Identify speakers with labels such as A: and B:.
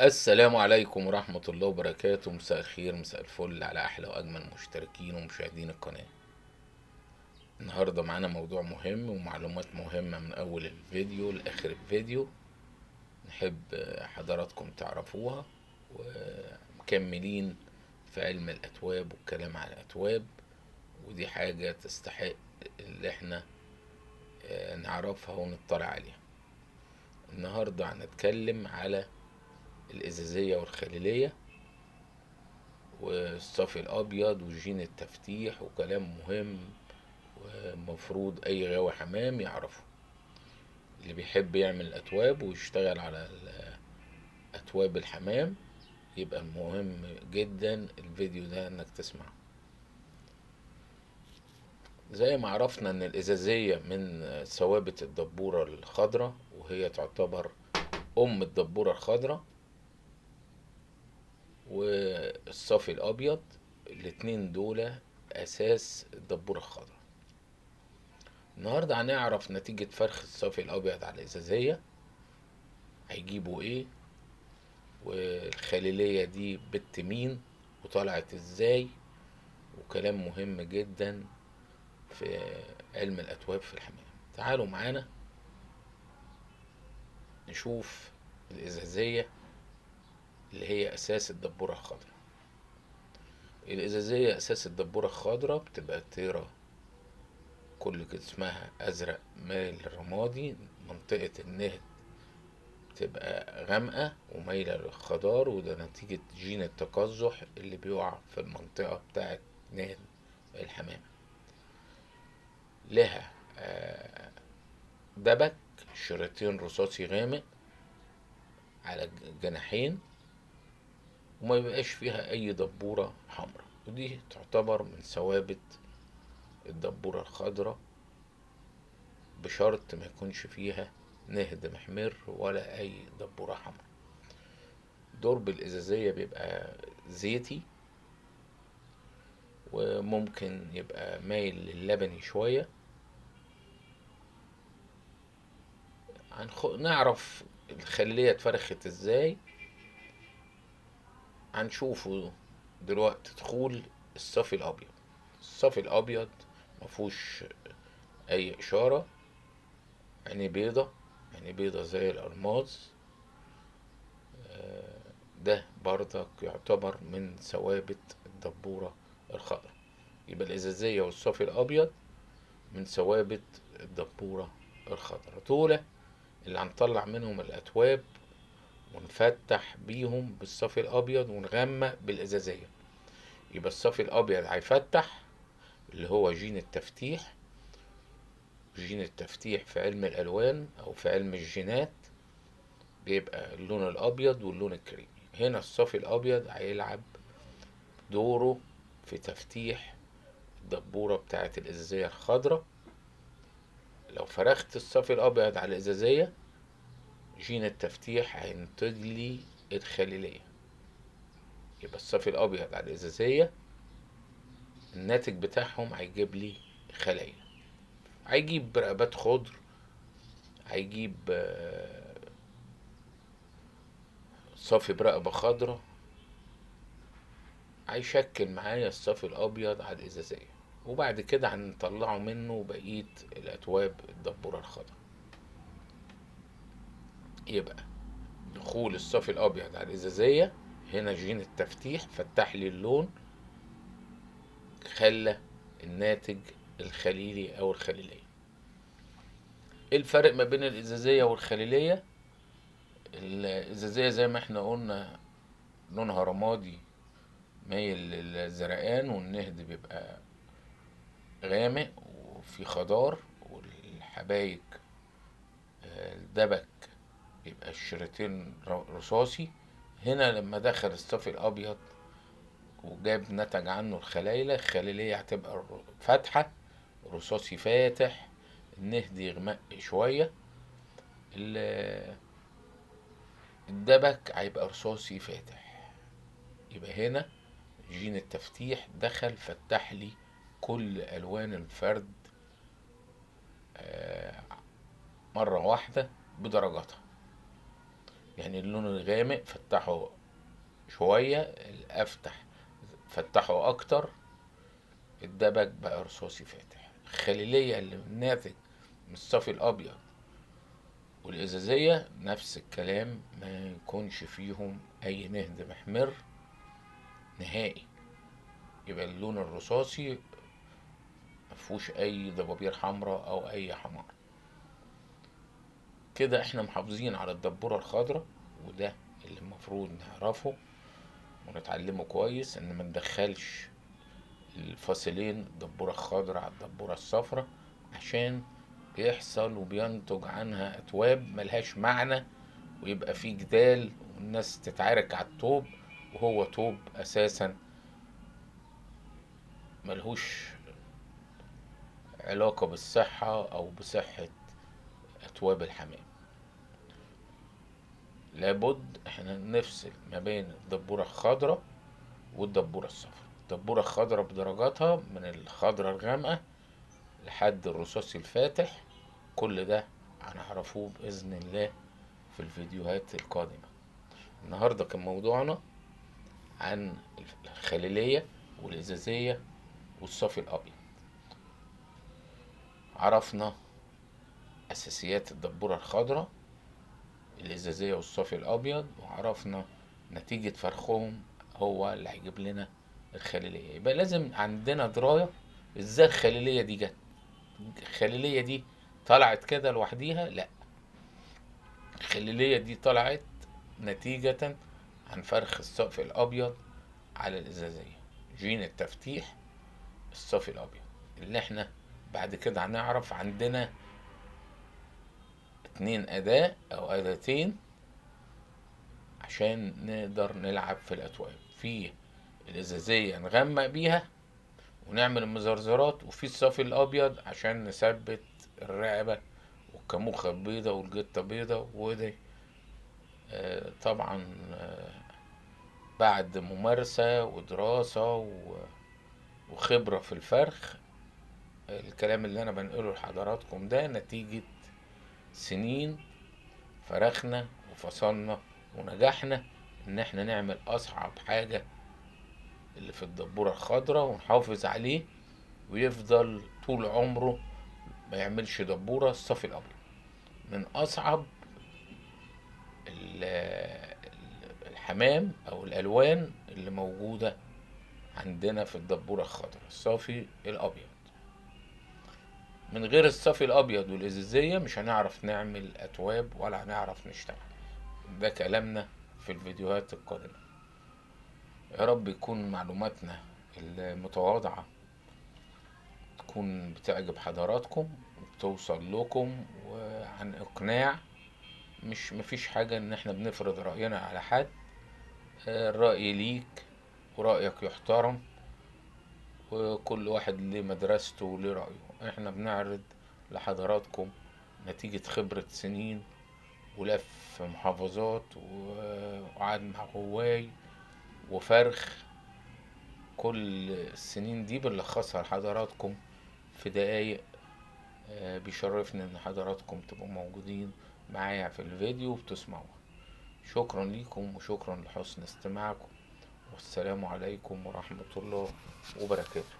A: السلام عليكم ورحمة الله وبركاته. مساء الخير، مساء الفل على أحلى وأجمل مشتركين ومشاهدين القناة. النهاردة معانا موضوع مهم ومعلومات مهمة من أول الفيديو لآخر الفيديو، نحب حضراتكم تعرفوها. ومكملين في علم الأتواب والكلام على الأتواب، ودي حاجة تستحق اللي احنا نعرفها ونطلع عليها. النهاردة هنتكلم على الإزازية والخليلية والصافي الأبيض وجين التفتيح، وكلام مهم ومفروض أي غاوي حمام يعرفه. اللي بيحب يعمل الأتواب ويشتغل على أتواب الحمام يبقى مهم جدا الفيديو ده انك تسمعه. زي ما عرفنا ان الإزازية من ثوابت الدبورة الخضراء، وهي تعتبر أم الدبورة الخضراء، والصافي الأبيض، الاتنين دول أساس الدبورة الخضراء. النهاردة هنعرف نتيجة فرخ الصافي الأبيض على الإزازية، هيجيبوا إيه، والخليلية دي بت مين وطلعت إزاي، وكلام مهم جدا في علم الأتواب في الحمام. تعالوا معانا نشوف الإزازية اللي هي أساس الدبورة الخضراء. الإزازية أساس الدبورة الخضراء، بتبقى طيرة كل جسمها أزرق مايل رمادي، منطقة النهد بتبقى غامقة ومايلة للخضار، وده نتيجة جين التقزح اللي بيقع في المنطقة بتاعة نهد الحمامة. لها دبك شريطين رصاصي غامق على الجناحين، وما بيبقاش فيها أي دبورة حمراء، ودي تعتبر من ثوابت الدبورة الخضراء، بشرط ما يكونش فيها نهد محمر ولا أي دبورة حمراء. درب الإزازية بيبقى زيتي، وممكن يبقى مايل للبني شوية. نعرف الخلية اتفرخت ازاي، هنشوفه دلوقتي. دخول الصافي الأبيض، الصافي الأبيض مفهوش أي إشارة، عينيه بيضة، عينيه بيضة زي الألماظ. ده برضك يعتبر من ثوابت الدبورة الخضراء. يبقى الإزازية والصافي الأبيض من ثوابت الدبورة الخضراء، دول اللي هنطلع منهم الأتواب ونفتح بيهم بالصافي الأبيض ونغمق بالإزازية. يبقى الصافي الأبيض هيفتح اللي هو جين التفتيح. جين التفتيح في علم الألوان أو في علم الجينات بيبقى اللون الأبيض واللون الكريمي. هنا الصافي الأبيض هيلعب دوره في تفتيح الدبورة بتاعت الإزازية الخضراء. لو فرخت الصافي الأبيض على الإزازية، جين التفتيح هينتج لي الخليلية. يبقى الصافي الأبيض على الإزازية الناتج بتاعهم هيجيب لي خلايا، هيجيب رقبات خضر، هيجيب صافي برقبة خضراء، هيشكل معايا الصافي الأبيض على الإزازية، وبعد كده هنطلعه منه بقية الأتواب الدبورة الخضراء. يبقى دخول الصافي الأبيض على الإزازية، هنا جين التفتيح فتح لي اللون، خلى الناتج الخليلي أو الخليلية. إيه الفرق ما بين الإزازية والخليلية؟ الإزازية زي ما احنا قلنا لونها رمادي مايل للزرقان، والنهد بيبقى غامق وفي خضار، والحبايك الدبك بيبقى الشريطين رصاصي. هنا لما دخل الصافي الأبيض وجاب نتج عنه الخلايلة، الخليلية هتبقى فاتحة، رصاصي فاتح، النهد يغمق شوية، الدبك هيبقى رصاصي فاتح. يبقى هنا جين التفتيح دخل فتح لي كل ألوان الفرد، مرة واحدة بدرجاتها. يعني اللون الغامق فتحه شوية، الأفتح فتحه أكتر، الدبج بقى رصاصي فاتح. الخليلية اللي ناتج من الصافي الأبيض والإزازية نفس الكلام، ما يكونش فيهم أي نهد محمر نهائي، يبقى اللون الرصاصي مفهوش أي ضبابير حمراء أو أي حمار. كده احنا محافظين على الدبورة الخضراء، وده اللي المفروض نعرفه ونتعلمه كويس، ان ما ندخلش الفصلين الدبورة الخضراء على الدبورة الصفراء، عشان بيحصل وبينتج عنها أتواب ملهاش معنى، ويبقى في جدال والناس تتعارك على الطوب، وهو طوب أساسا ملهوش علاقة بالصحة أو بصحة أتواب الحمام. لابد احنا نفصل ما بين الدبورة الخضراء والدبورة الصفراء. الدبورة الخضراء بدرجاتها من الخضراء الغامقة لحد الرصاصي الفاتح، كل ده هنعرفوه بإذن الله في الفيديوهات القادمة. النهاردة كان موضوعنا عن الخليلية والإزازية والصافي الأبيض. عرفنا أساسيات الدبورة الخضراء، الإزازية والصافي الأبيض، وعرفنا نتيجة فرخهم هو اللي هيجيب لنا الخليلية. يبقى لازم عندنا دراية ازاي الخليلية دي جت. الخليلية دي طلعت كده لوحديها؟ لا، الخليلية دي طلعت نتيجة عن فرخ الصافي الأبيض على الإزازية، جين التفتيح الصافي الأبيض اللي احنا بعد كده هنعرف عندنا 2 أداة أو أداتين عشان نقدر نلعب في الأتواب. في الإزازية نغمق بيها ونعمل المزرزرات، وفي الصافي الأبيض عشان نثبت الرقبة والكموخة البيضة والجتة بيضة. وده طبعا بعد ممارسة ودراسة وخبرة في الفرخ. الكلام اللي أنا بنقله لحضراتكم ده نتيجة سنين فرخنا وفصلنا ونجحنا إن احنا نعمل أصعب حاجة اللي في الدبورة الخضراء ونحافظ عليه ويفضل طول عمره ما يعملش دبورة. الصافي الأبيض من أصعب الحمام أو الألوان اللي موجودة عندنا في الدبورة الخضراء، الصافي الأبيض. من غير الصافي الأبيض والإزازية مش هنعرف نعمل أتواب ولا هنعرف نشتغل. ده كلامنا في الفيديوهات القادمة. يا رب يكون معلوماتنا المتواضعة تكون بتعجب حضراتكم وبتوصل لكم وعن إقناع. مش مفيش حاجة إن احنا بنفرض رأينا على حد، الرأي ليك ورأيك يحترم، وكل واحد ليه مدرسته وليه رأيه. احنا بنعرض لحضراتكم نتيجة خبرة سنين ولف محافظات وقعد مع غواي وفرخ، كل السنين دي بنلخصها لحضراتكم في دقايق. بيشرفني ان حضراتكم تبقوا موجودين معايا في الفيديو وبتسمعوها. شكرا ليكم وشكرا لحسن استماعكم، والسلام عليكم ورحمة الله وبركاته.